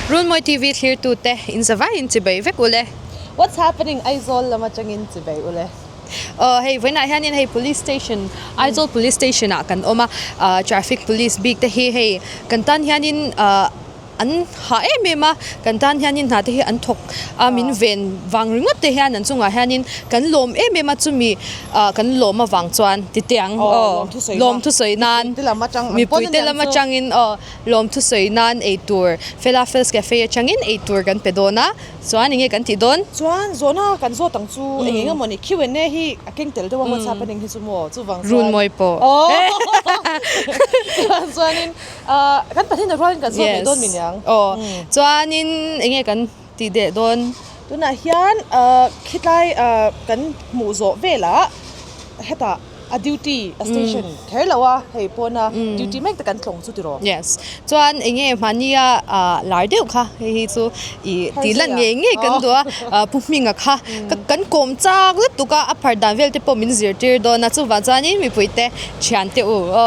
Runmawi TV thlirtute in zavaiin chibai vek ule. What's happening Aizawl lam atangin chibai ule. Aw hei vawiinah hianin hei police station Aizawl police station ah kan awm a ah traffic police bik te hi hei kan tan hianin ah an hah em em a kan tan hianin hna te hi an thawk a min ven vang ringawt te hian an chungah hianin kan lawm em em a chumi ah kan lawm avang chuan ti teh ang aw lawm thusawi nan mipui te lam atangin aw lawm thusawi nan eitur Felafels cafe atangin eitur kan pe dawn a. Chuan enge kan tih dawn? Chuan zawhna kan zawt ang chu eng eng emaw ni Q and A hi a keng tel deuh a what's happening hi chu maw chuvang chuan Runmawi pawh. Aww chuan chuanin ah kan pahnih na rualin kan zawt leh dawn mi niang. Aw chuanin enge kan tih deh dawn? Tunah hian ah khitlai ah kan hmuh zawh velah hetah A duty a station kher lo a, hei pawna duty mek te kan tlawng chu tiraw? Yes. Chuan eng nge mahnia lar deuh kha hei hi chu i tih lan ngei ngei kan duh a, Pu Hminga kha kan kawm chak lutuk a, a phar dan vel te pawh min zirtir dawn a, chuvang chuanin mipui te thian te u aw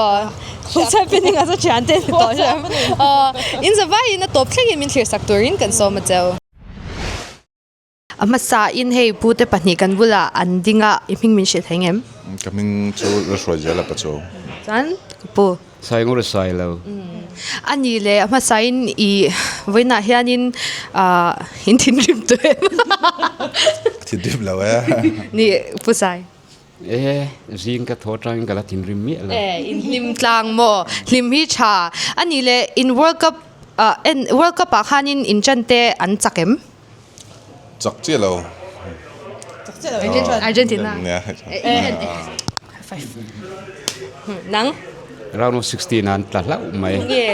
What's happening a chu thian te ni tawh hlawm aw in zavaiin a tawp thlengin min thlir sak turin kan sawm a cheu. A hmasa in hei pute pahnih kan bulah an ding a, i hming min hrilh thei ngem? Ka hming chu la hruai zel a pachu. Chuan ka pu. Sai ngur sai lo. A ni le a hmasa in i vawiinah hianin ah in thinrim tawh em? Thinrim lo e. Ni pu Sai. E zing ka thaw tangin ka la thinrim miah lo. E in hlim tlang maw? Hlim hi tha. A ni le in World Cup ah en World Cup ah khanin in ṭan te an chak em? Chak chiah lo. Chak chiah lo. Argentina. Nang? Round of 16 an tla hlauh mai. Nge?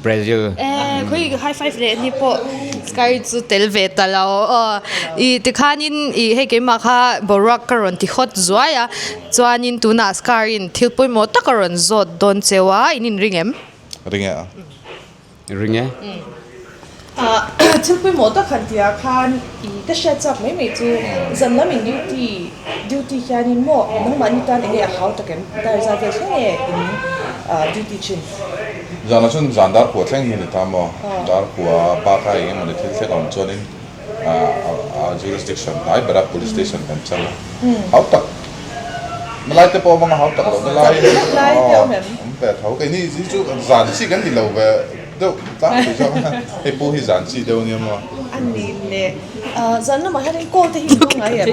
Brazil. Eh, khoi high five leh ni pawh Sky chu tel ve ta lo. Aw, i tikhanin i hei keimah kha boruak ka rawn ti hot zuai a. Chuanin tunah Scar in thil pawimawh tak a rawn zawt dawn cheu a, in inring em? Ring e a. Ring e. Thil pawimawh tak han tihah khan i ka hriat chak mai mai chu zan lam in duty duty hianin maw nangmahni tan enge a hau tak em? Dar zat vel thleng nge in duty thin? Zanah chuan zan dar kua thleng hi a ni ta maw? Dar kua baka eng emawni thil thleng a awm chuanin a jurisdiction hnai bera police station kan chal a, hau tak na lai te pawh a vang a hau tak loh na lai awm ve tho keini hi chu zan chi kan ni lo ve deuh tlangpui zawk a hei pawh hi zan chi deuh ania maw. A ni le zan lamah hianin call te hi in hmang ngai em?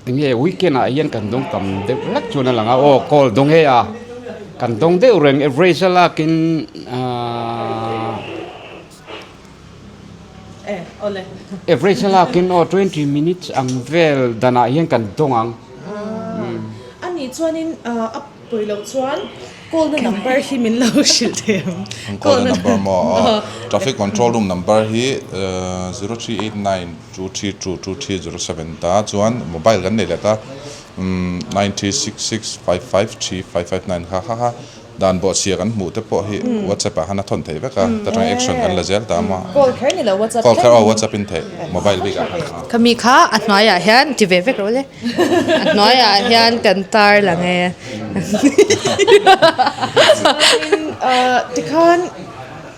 Enge weekend ah hian kan dawng tam deuh hlek chuan a lang a, aw call dawng e a, kan dawng deuh reng average a lakin ahh average a lakin aw 20 minutes ang vel danah hian kan dawng ang. A nih chuanin a pawi loh chuan call na number hi min lo hrilh thei ang. Call na number maw? Aw traffic control room number hi 0389. 232 2307 ta chuan mobile kan nei leh ta 9366553559 kha kha kha dan bawhchhia kan hmuh te pawh hi whatsapp ah khan a thawn theih vek a ta tang action kan la zel ta maw call kher ni lo whatsapp call kher aw whatsapp in theih mobile bik ah khan Khami kha a hnuaiah hian ti ve vek rawh le a hnuaiah hian kan tar lang e Tikhan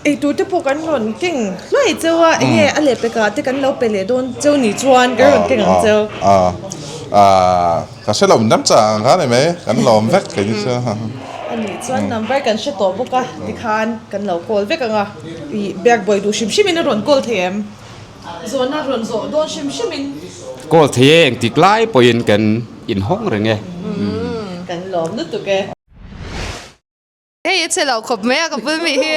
Eitur te pawh kan rawn keng hluai cheu a, enge a leh pekah te kan lo pe leh dawn cheu ni chuan kan rawn keng ang cheu. Ka hre lo dam chah ang kha ni mai, kan lawm vek thei ni chu. A nih chuan number kan hre tawh bawk a, tikhan kan lo call vek ang a, i biak buai duh hrim hrim in a rawn call thei em? Zawhna rawn zawh dawn hrim hrim in. Call thei e, engtik lai pawhin kan inhawng reng e. Kan lawm lutuk e. Hei a che lo khawp mai a ka bul mi hi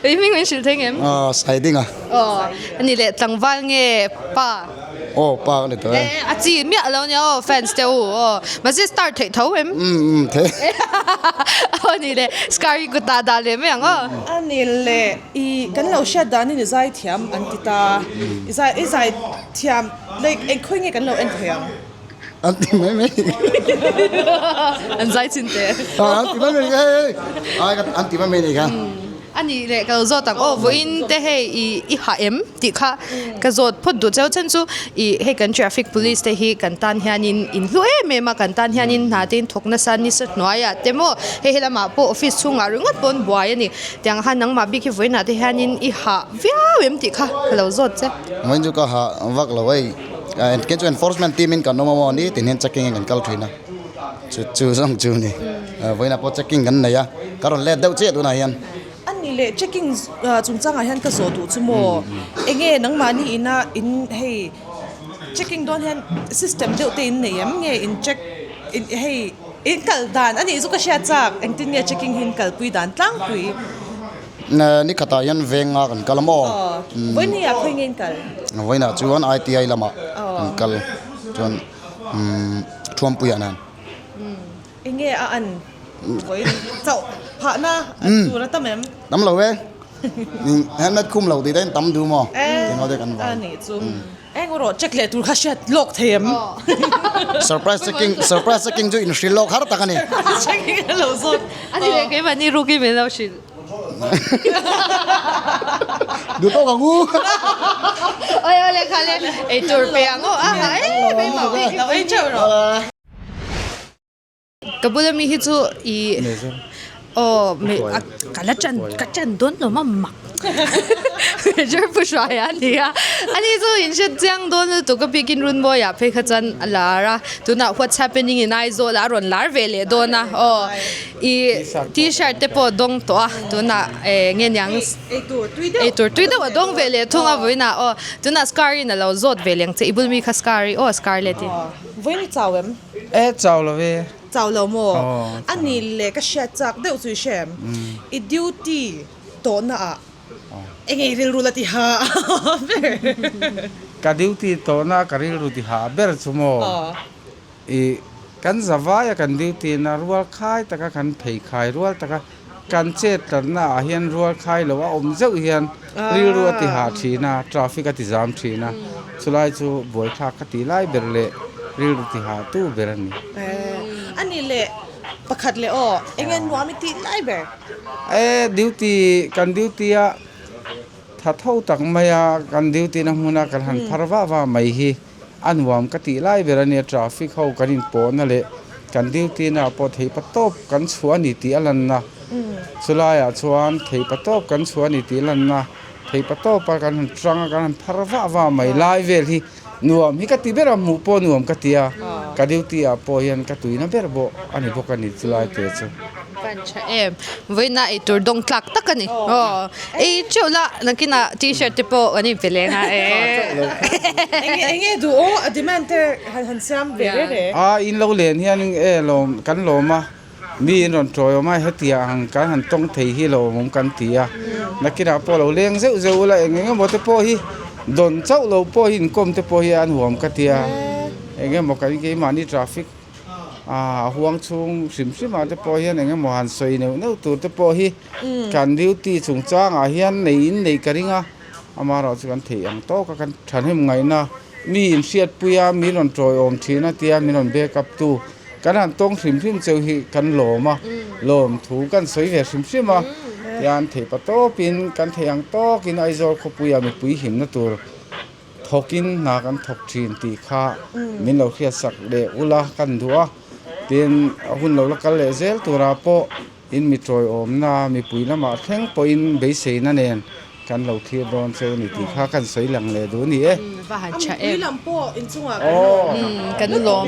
i hming min hrilh thei ngem? Aw sai ding a. Aw ani leh tlangval nge pa? Aw pa ka ni tawh e. A chi miah lo nia aw fans te u aw mahse star theih tho em? Um um thei. Aw ni leh scar hi kutah dah leh mai ang aw. Ani leh i kan lo hriat danin i zai thiam an ti ta i zai i zai thiam like engkhawi nge kan lo en thei ang? An ti mai mai. An zai chin teh. An ti mai mai hei hei. Ai an ti mai mai ni kha. A nih leh ka lo zawt ang aw vawiin te hei i i hah em tih kha ka zawt phawt duh cheu chhan chu i hei kan traffic police te hi kan tan hianin in hlu em em a kan tan hianin hna te in thawk nasa nisa hnuaiah te maw hei helamah pawh office chhungah ringawt pawh an buai a ni tiang khan nangmah bik hi vawiinah te hianin i hah viau em tih kha ka lo zawt che. Vawiin chu ka hah vak lo hei kei chu enforcement team in kan awm a maw ni tin hian checking in kan kal thin a. Chu chu zawng chu ni. Vawiinah pawh checking kan nei a, ka rawn let deuh chiah tunah hian. A ni leh checking chungchangah hian ka zawh duh chu maw? Enge nangmahni ina in hei checking dawn hian system deuh te in nei em? Nge in check in hei in kal dan a nih chu ka hriat chak engtin nge checking hi in kalpui dan tlangpui? Ni khatah hian venga kan kal a maw? Vawiin ah khawi nge in kal? Vawiinah chuan ITI lamah kan kal chuan. Thuampuiah nan. Enge a an vawi chauh phahna tur a tam em? Tam lo e. Helmet khum lo tih te tam duh maw? Englo te kan vai. A nih chu. Eng erawh check leh tur kha hriat lawk thei em? Surprise checking surprise checking chu inhrilh lawk har tak a ni. Checking a lo zawt. A ni leh keimahni rukin min lo hrilh. Duh tawk ang u. Oi oi le kha le ei tur pe ang aw a ha e mai mau bik Lo ei teuh rawh. Ka bula mi hi chu i aw me a ka la chan ka chan dawn lo ma mak Major Pu Hruaia a ni a ani chu in hre chiang dawn lutuk a bikin Runmawiah phei kha chuan a lar a tunah what's happening in Aizawl ah a rawn lar ve leh dawn a aw. I t-shirt te pawh a dawng tawh a tunah eh nge niang eitur tui deuh a dawng ve leh thung a vawiinah aw tunah scar in a lo zawt ve leng che i bul mi kha scar i aw scarlet i. Vawiin i chau em? E chau lo e. Chau lo maw? A ni leh ka hriat chak deuh chu i hre em? I duty tawhna ah enge i rilru la ti ha ber? Ka duty tawhna ka rilru ti ha ber chu maw? I kan zavaia kan duty na rual khai taka kan phei khai rual taka kan chet tlatna ah hian rual khai lo a awm zeuh hian rilru a ti hah thin a, traffic a ti zam thin a, chulai chu buaithlak ka tih lai ber leh rilru ti hah tu ber a ni. A ni leh pakhat leh aw, eng nge nuam i tih lai ber? E duty kan duty a tha tho tak mai a, kan duty na hmuna kan han phar vah vah mai hi. A nuam ka tih lai ber a nia, traffic ho kan inpawhna leh kan duty na ah pawh theipa tawp kan chhuah a ni tih a lanna. Chulaiah chuan theipa tawp kan chhuah a ni tih a lanna, theipa tawpa kan han tang a, kan han phar vah vah mai lai vel hi nuam hi ka ti ber a, hmuh pawh nuam ka ti a, ka duty ah pawh hian ka tuina ber bawh a ni bawk a ni chulai te chu. Van tha em, vawiina eitur dawng tlak tak a ni. Aw, ei teuh la, nakinah t-shirt te pawh kan inpe leng a e. Enge enge duh aw, a demand te han han siam ve reng e. A in lo len hian e lawm kan lawm a, mi in rawn tawi awm a, hetiang ang kan han tawng thei hi lawmawm kan ti a, nakinah pawh lo leng zeuh zeuh ula eng eng emaw te pawh hi dawn chauh lo pawh hi inkawm te pawh hi a nuam ka ti a, eng emaw kan keimahni traffic A huang chhung hrim hrim ah te pawh hian eng emaw han sawi neuh neuh tur te pawh hi kan duty chungchang ah hian nei in neih ka ring a, amaherawh chu kan theih ang tawk a kan thahnem ngaihna mi in hriatpui a min rawn tawiawm thin a tia min rawn back up tu kan han tawng hrim hrim cheu hi kan lawm a, lawm thu kan sawi ve hrim hrim a tian theih pa tawp in kan theih ang tawk in Aizawl khawpui ah mipui himna tur. Thawkin hna kan thawk thin tih kha min lo hriatsak leh ula kan duh a, tin a hun lo la kal leh zel turah pawh in mi tawiawmna mipui lamah thleng pawhin beiseina nen kan lo thlir dawn cheu a ni tih kha kan sawi lang leh duh a ni e. Va han tha em. Mipui lam pawh inchungah kan lawm. Kan lawm.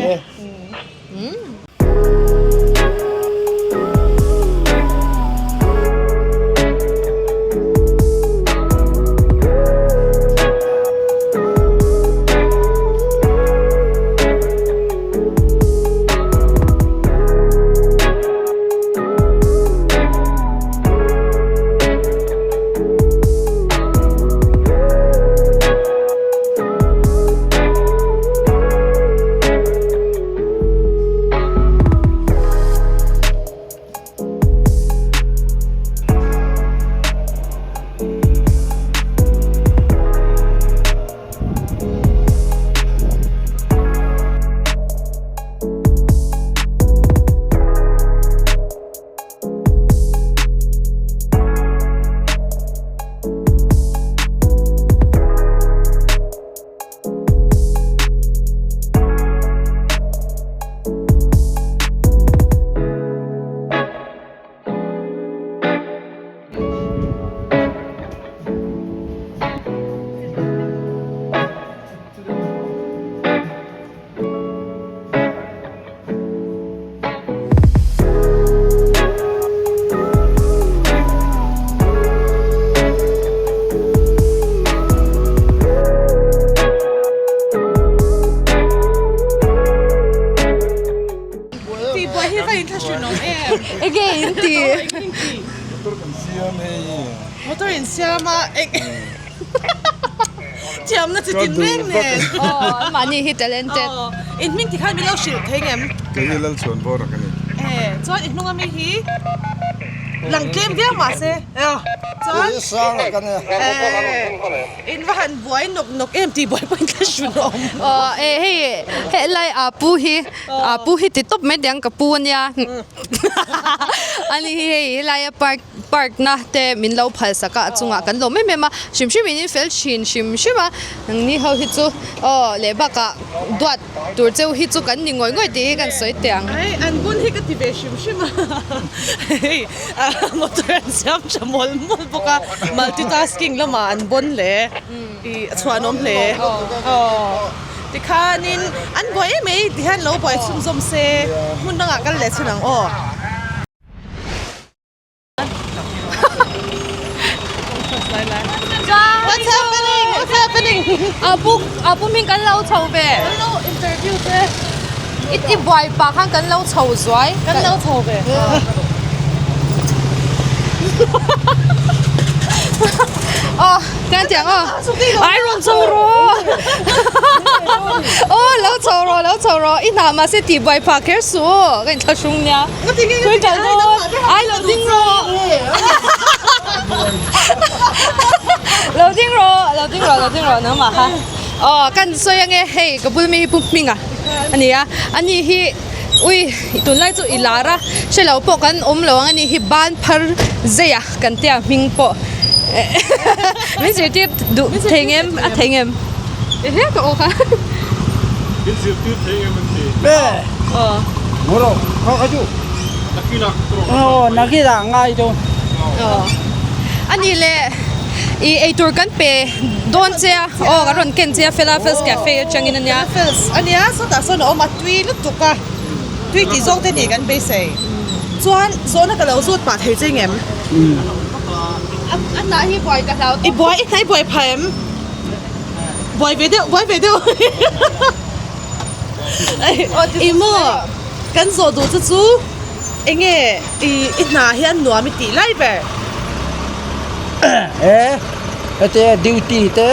Enge in ti? Motor kan siam hei. Motor in siam a eng thiamna chi tin reng nen. Aw mahni hi talented. Aw in hming ti khan min lo hrilh thei ngem? Kei hi Lalchhuan Bawra ka ni. E chuan i hnung ami hi lang tlem viau mahse chuan e in va han buai nawk nawk em tih buai pawhin ka hrilh awm. Aw e hei helai a pu hi a pu hi ti tawp mai teh ang ka pu ania ani hi hei helaia park park na te min lo phal sak a a chungah kan lawm em em a hrim hrim in in fel thin hrim hrim a nangni ho hi chu aw leh bakah duat tur cheu hi chu kan ni ngawih ngawih tih hi kan sawi teh ang. Hei an bun hi ka ti ve hrim hrim a hei motor an siam tha mawl mawl bawk a multitasking lamah an bawn hle ih a chhuanawm hle aw tikhanin an buai em mai tihian lo buai chhunzawm se hmun dangah kal leh chhun ang aw. What's happening? What's happening? Apu apu min kan lo chho ve. Kan lo interview te. I ti buai pah khan kan lo chho zuai. Kan lo chho ve. Aw tiang tiang aw. Ai rawn chho rawh. Aw lo chho rawh lo chho rawh. I hnah mahse tih buai phah kher suh ka inthlahrung nia. Ai lo ding rawh lo ding rawh lo ding rawh lo ding rawh nangmah kha aw kan sawi ange hei ka bul mi hi pu hming a ani a ani hi ui tunlai chu i lar a hrelo pawh kan awm lo ang ani hi ban phar zei a kan tia hming pawh min zirtir duh thei ngem a thei ngem ehe ka aw kha. Min zirtir thei ngem an ti. Aw. Muro kho kha chu. Nakina Aw nakina ngai chu. Aw. Ani le i eitur kan pe dawn che a aw kan rawn ken che a Falafels Cafe atangin ania. Falafels ania sawtah sawn a awm a tui lutuk a tui tih zawng te ni kan beisei chuan zawhna ka lo zut pah thei che ngem. A hnah hi buai ka hlau I buai i hnah i buai phah em? Buai ve deuh buai ve deuh. I maw kan zawh duh chu chu enge i i hna hian nuam i tih lai ber. He hete duty te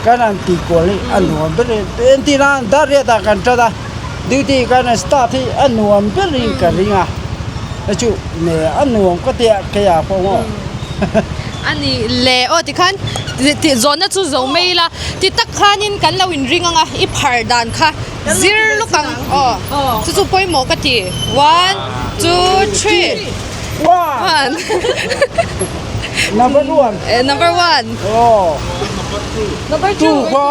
kan han tih kual hi a nuam ber in entir a dar riat ah kan tan a duty kan han start hi a nuam ber in ka ring a chu ne a nuam ka tia keia pawh maw. A nih le aw tikhan tih zawhna chu zo mai ila ti tak khanin kan lo inring ang a i phar dan kha zir lawk ang aw chu chu pawimawh ka ti one two three one number one number one number two kha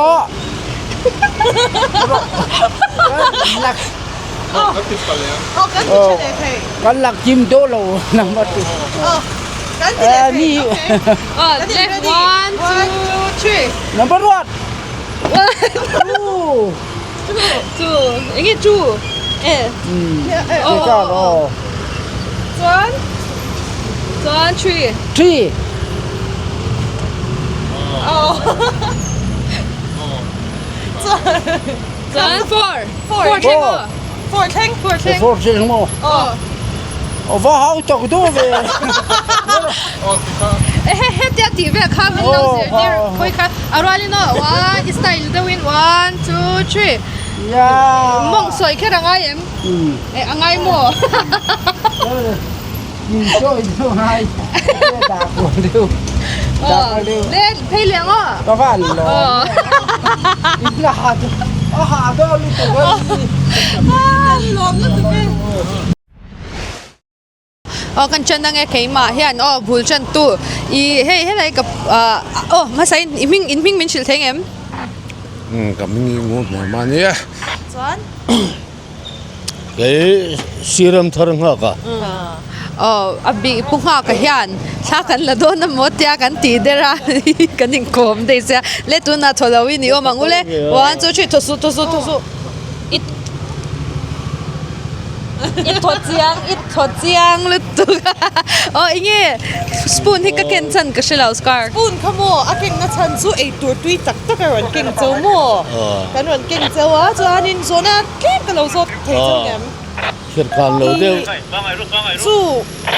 kan lak chim dawh lo number two One, two, three. Number one. Two. Two. Enge two? Eh. Oh. Chuan. Chuan three. Three. Oh. Chuan four. Four. Four. Four thleng. Four thleng. Four thleng maw? Aw. Aw va hau tak duh ve. Ehe hetia tih vel kha min lo zirtir khawi kha a rualin aw one i style deuhin one two three mawng sawi kher a ngai em? Eh a ngai maw? Min sawi deuh ngai dah kual deuh dah kual deuh. Le phei leh ang aw. Ka van lo. I la ha a ha dawn lutuk a ni. Kan lawm lutuk e. Aw kan chan ange keimah hian aw bul chan tu i hei helai ka ah aw hmasa in i hming in hming min hrilh thei ngem? Umm ka hming hi ngu hmuh mahni a. Chuan. Kei siram thar nghak a. Aw a bih pu nghak a hian thla kan la dawn emaw tia kan tih der a kan inkawm daih che a le tunah thaw lo in i awm ang u le one two three thaw suh thaw suh thaw suh i i thaw chiang i thaw chiang lutuk a aw enge spoon hi ka ken chhan ka hre lo scar. Spoon kha maw a kengna chhan chu eitur tui tak tak a rawn keng chau maw kan rawn keng chau a chuanin zawhna tlem ka lo zawt thei chau ngem. khirh khan lo deuh. Chu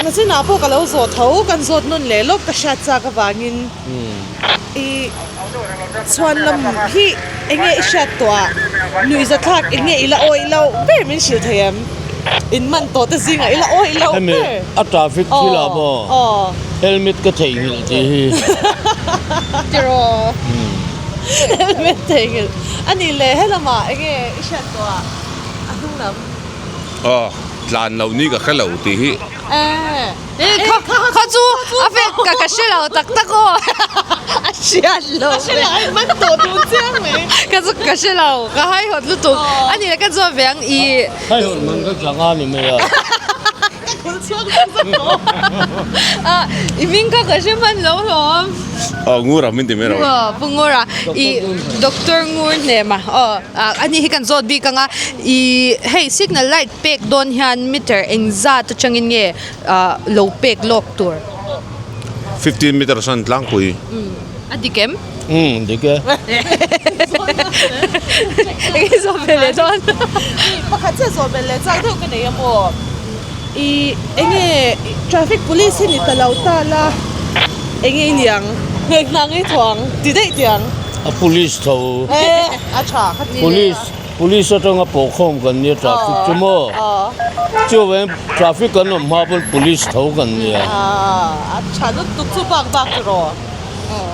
nachinah pawh ka lo zawh tho, kan zawt nawn leh lawk ka hriat chak avangin i chhuan lam hi eng nge i hriat tawh a, nuihzathlak eng nge i la awih loh ber min hrilh thei em? In man tawh te zingah i la awih loh ber. Hemi a traffic thil ah maw helmet ka theihnghilh tih hi. Tiraw. Helmet theihnghilh a nih leh helamah eng nge i hriat tawh a a hnung lam. Aw tlan loh ni ka hre lo tih hi. Eh kha kha chu a fek ka ka hre lo tak tak aw. A hriat lo. Ka hre lo a man tawh dun chiang mai. Ka chu ka hre lo ka haihawt lutuk a nih leh ka zawt ve ang i. Haihawt man ka chang a ni mai a. Ka khul chhuak zak zak tawh. A i hming kha ka hre hman lo hlawm. Aw Ngura min ti mai rawh. Aw Pu Ngura i Doctor Ngur Hnema aw a ni hi kan zawt bik ang a i hei signal light pek dawn hian meter engzat atangin nge lo pek lawk tur. 15 meter san tlangpui. A dik em? Umm dik e. Enge zawh belh leh dawn? Pakhat chiah zawh belh leh chak deuh ka nei a maw? I enge traffic police hi ni ta lo ta la enge i niang? Ngei hna ngei tho ang ti daih tiang. A police tho. E a tha kha ti. Police police atanga pawhkhawm kan nia traffic chu maw? Chuvangin traffic kan awm hma pawn police tho kan nia. A tha lutuk chu bak bak tiraw.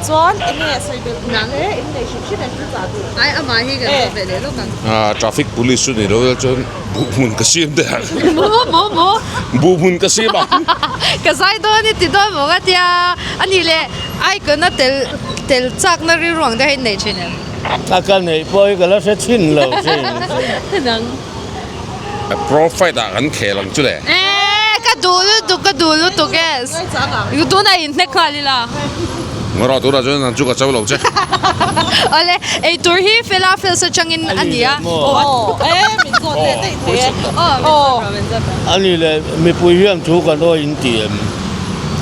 Chuan enge sawi belh tur te in nei hrim hrim em chu chah duh. Ai amah hi kan zawt ve leh lawk ang. Traffic police chu ni lo ila chuan buh hmun ka siam daih ang. Maw maw maw. Buh hmun ka siam ang. Ka zai dawn i ti dawn maw ka tia a nih leh icon a tel tel chakna rilru ang te hi in nei thin em? A ka neih pawh hi ka la hre thin lo thin. Nang. Pro fight ah kan khel ang chu le. Eee ka duh lutuk ka duh lutuk e. Tunah in hnek nghal ila. Ngaw tunah chuan an chu ka cho lo che. Awle eitur hi fela fel sa changin a ni a. A ni le mipui hian thu kan awi in ti em?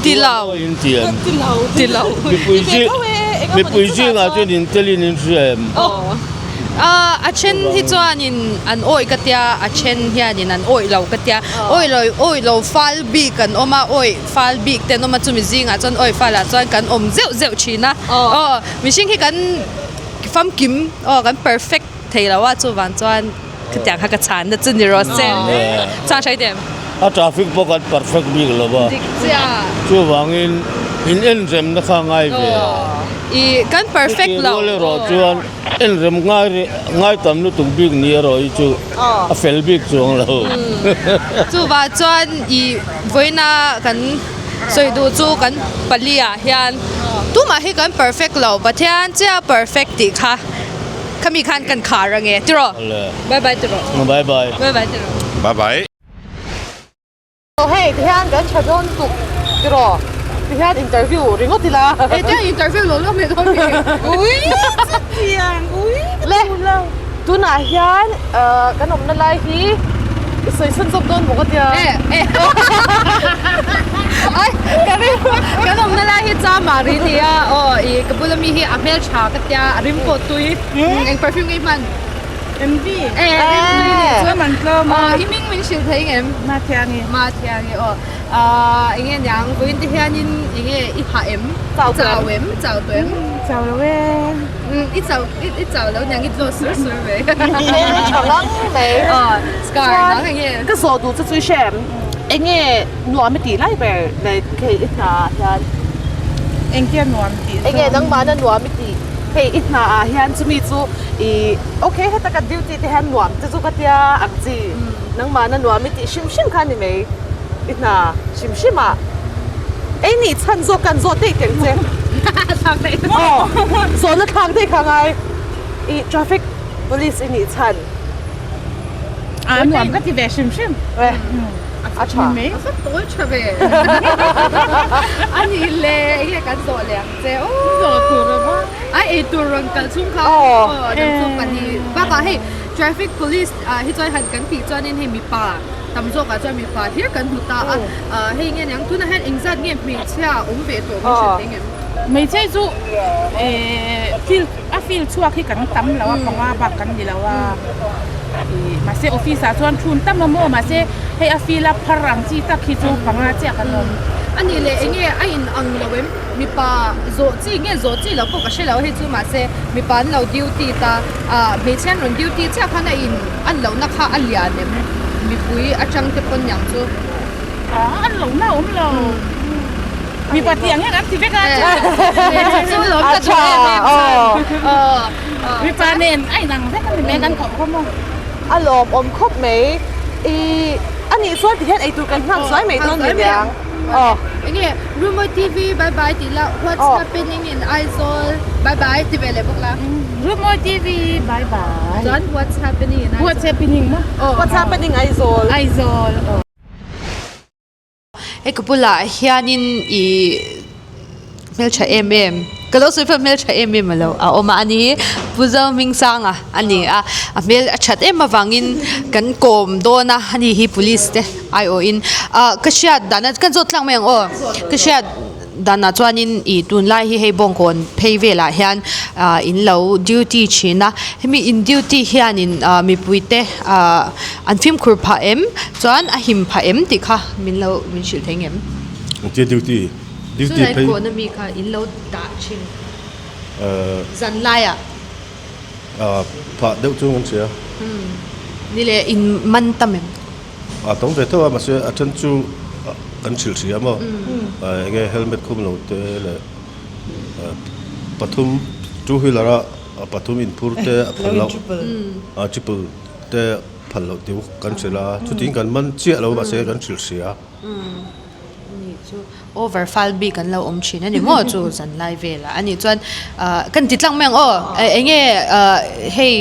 Ti lo. In ti em? Ti lo. Mipui zing mipui zingah chuan in telin in hria em? A then hi chuanin an awih ka tia, a then hianin an awih lo ka tia. Awih lo awih lo fal bik an awm a, awih fal bik te an awm a, chumi zingah chuan awih falah chuan kan awm zeuh zeuh thin a. Aw mihring hi kan famkim aw kan perfect thei lo a, chuvang chuan khatiang kha ka chhanna chu ni rawh se. Chang hrai te em? A traffic pawh kan perfect bik lo va. Dik chiah. Chuvangin in enremna kha ngai ve. I kan perfect lo. Chutih rual erawh chuan enrem ngai rih ngai tam lutuk bik ni erawh hi chu a fel bik chuang lo. Chuvah chuan i vawiina kan sawi duh chu kan pali ah hian tumah hi kan perfect lo Pathian chiah perfect tih kha khami khan kan khar ange tiraw? Bye bye tiraw? Bye bye. Bye bye tiraw? Bye bye. Hei tihian kan tha dawn tuk tiraw tihian interview ringawt ila. Hei tiang interview lo lo mai dawn mi. Ui chutiang ui le tunah hian kan awmna lai hi i sawi chhun zawk dawn bawk a tia. E e ai ka ring kan awmna lai hi chama ri nia aw i ka bula mi hi a hmeltha ka tia a rim pawh tui eng perfume nge i hman. MV. Eh, Chuan an tlawm a. I hming min hrilh thei ngem? Mathiangi. Mathiangi aw. Ah, enge niang vawiin te hianin enge i hah em? Chau Chau em? Chau tawh em? Chau lo e. I chau i chau lo niang i tlaw sur sur mai. Tha ngang mai. Aw, scar nang enge? Ka zawh duh chu chu i hre em? Enge nuam i tih lai ber like hei i hna ah hian? Engtia nuam tih zawng? Enge nangmahna nuam i tih? Hei i hna ah hian chumi chu i ok heta ka duty te hian nuam te chu ka tia ang chi nangmahna nuam i tih hrim hrim kha ni mai i hna hrim hrim ah ei nih chhan zawk kan zawt daih teng che aw zawhna thlak daih kha ngai i traffic police i nih chhan a nuam ka ti ve hrim hrim a tha a va tawl tha ve a ni le enge kan zawh leh ang che aw zawh tur a va ai ei tur rawn kal chhung kha aw dang chu kan ni bakah hei traffic police ah hi chuan han kan tih chuanin hei mipa tam zawkah chuan mipa hlir kan hmu ta a hei nge niang tunah hian engzat nge hmeichhia a awm ve tawh min hrilh thei ngem? Hmeichhe hi chu eh field a field chhuak hi kan tam lo a panga bak kan ni lo a ih mahse office ah chuan thun tam a maw mahse hei a field a phar ang chi tak hi chu panga chiah kan awm. A nih leh eng nge a in ang lo em? Mipa zawh chi nge zawh chi loh pawh ka hre lo hei chu mahse mipa an lo duty ta ah hmeichhia an rawn duty chiah khan a in an lohna kha a lian em? Mipui atang te pawn niang chu. A an lohna a awm lo. Mipa tih ang hian an ti vek a. Chu lawm ka duh em em chuan. Mipa nen a inang vek a ni mai kan koh kha maw. A lawmawm khawp mai. I a nih chuan tihian eitur kan nghak zuai mai dawn ni niang. Aw. Enge Rumoy TV bye bye tih la what's happening in Aizawl bye bye ti ve leh bawk la. Rumoy TV bye bye. Chuan what's happening in Aizawl. What's happening maw? What's happening Aizawl. Aizawl aw. Hei ka bulah hianin ih hmeltha em em ka lo sawi pawh hmeltha em em alo a awm a ani hi Pu Zohmingsanga a ni a a hmel a that em avangin kan kawm dawn a ani hi police te aiawhin ah ka hriat dan a kan zawt tlang mai ang aw ka hriat danah chuanin ih tunlai hi hei bawngkawn phei velah hian ah in lo duty thin a hemi in duty hianin ah mipui te ah an fimkhur phah em chuan a him phah em tih kha min lo min hrilh thei ngem. Engtia duty duty Chulai phei kawhna mi kha in lo dah thin zan laiah. Ah phah deuh chu an hria. Ni leh in man tam em? A tam ve tho a mahse a then chu kan hrilh hria maw enge helmet khum lo te leh pathum two wheeler a pathum inphur te a phal loh a triple te phal loh tih kan hrilh a chutin kan man chiah lo mahse kan hrilh hria. Ni chu over fal bik an lo awm thin a ni maw chu zan lai velah a nih chuan kan ti tlang mai ang aw enge hei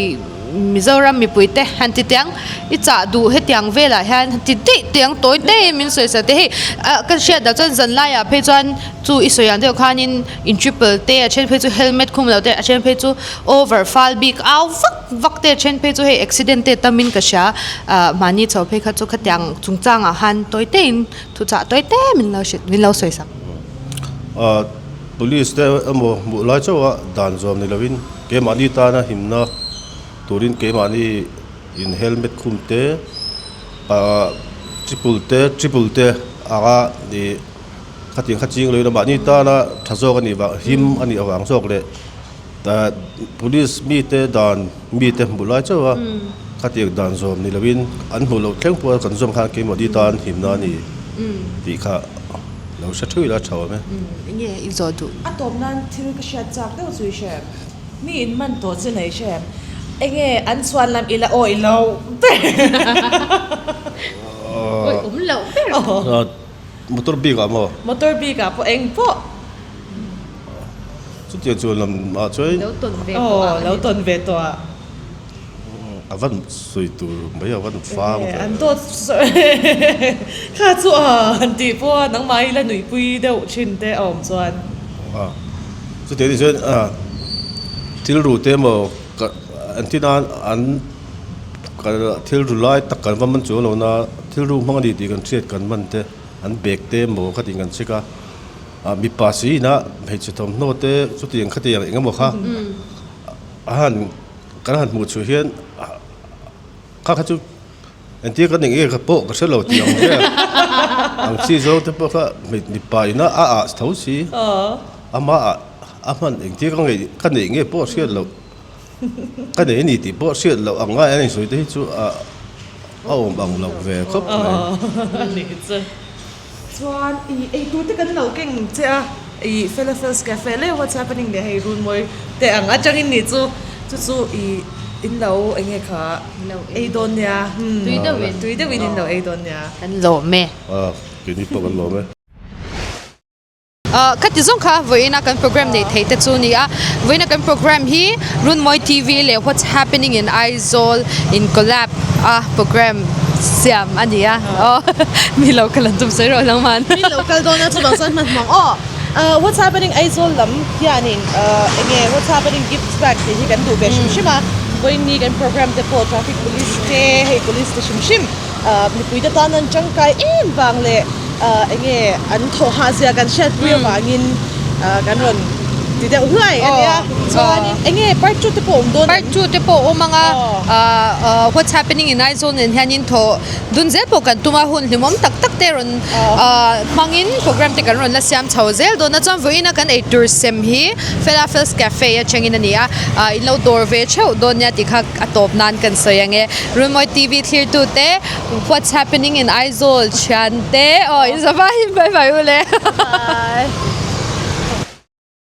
Mizoram mipui te han ti tiang i chah duh hetiang velah hian han ti daih teh ang tawi daih min sawi sak teh hei ka hriat dah chuan zan laiah phei chuan chu i sawi ang deuh khanin in triple te a then phei chu helmet khum lo te a then phei chu over fal bik au vak vak te a then phei chu hei accident te tamin ka hria ah mahni chho phei kha chu khatiang chungchangah khan tawi taihin thuchah tawi te min lo hrilh min lo sawi sak. Ah police te emaw hmuh lai chauh a dan zawm ni lovin keimahni tana himna turin keimahni in helmet khum te ah triple te triple te anga ih khatiang kha ching loin a mahni tana tha zawk a nih vang him a nih avang zawk leh Police mite dan mite hmuh lai chauh a khatiang dan zawm ni lovin an hmuh loh thleng pawh kan zawm khan keimahni tan himna a ni tih kha lo hre thui ila tha awm e. Enge i zawh duh? A tawp nan thil ka hriat chak deuh chu i hre em? Mi in man tawh chu nei hre em? Enge an chhuan lam ila awi lo ber. Awi awm loh ber. Motor bik ah maw? Motor bik ah pawh eng pawh. Chutiang chuan lam ah chuan. Lo tawn ve tawh ah. Lo tawn ve tawh ah. A van sawi tur mai a van fang ve. An dawt kha chu a han tih pawh a nangmah hi la nuihpui deuh thin te a awm chuan. Chutiang ni chuan thil ru te emaw an ti nan an thil ru lai tak kan va man chuang lo na thil ru hmang a ni tih kan hriat kan man te an bag te emaw kha tih kan check a. Ah mipa si ina hmeichhe thawmhnaw te chutiang khatiang eng emaw kha a han kan han hmuh chhuah hian kha kha chu engtir ka ning nge ka pawh ka hre lo tih ang vel ang chi zawng te pawh kha mipa ina a ah tho si ama ah a hman engtir ka ngei ka neih nge pawh hriat loh ka nei a ni tih pawh hriat loh ang ngai a ni sawi te hi chu a awm ang lo ve khawp mai. Chuan i eitur te kan lo keng che a, i Falafels Cafe leh what's happening leh hei Runmawi te ang atangin nih chu chu chu i in lo eng nge kha ei dawn nia tui deuhin tui deuhin in lo ei dawn nia. Kan lawm e. A keini pawh kan lawm e. Khati zawng kha vawiina kan program neih theih te chu a ni a, vawiina kan program hi Runmawi TV leh what's happening in Aizawl in collab a program siam a ni a aw mi lo kal an tum sawi rawh lang man. Mi lo kal dawn a chuvang chuan hmanhmawh ang aw what's happening Aizawl lam hianin enge what's happening gift bag tih hi kan duh ve hrim hrim a vawiin kan program te pawh traffic police te hei police te hrim hrim mipui te tan an tangkai em vang leh enge an thawh hah zia kan hriatpui avangin. Kan rawn ti deuh hluai a nia. Chuanin eng nge part 2 te pawh awm dawn em? Part 2 te pawh awm ang a, what's happening in Aizawl nen hianin thaw dun zel pawh kan tum a, hun hlimawm tak tak te rawn hmangin program te kan rawn la siam chho zel dawn a. Chuan vawiina kan eitur sem hi Felafel's Cafe atangin a ni a, in lo dawr ve theuh dawn nia tih kha a tawp nan kan sawi ang e. Runmawi TV thlirtute what's happening in Aizawl thiante aw in zavaiin bye bye u le. Bye.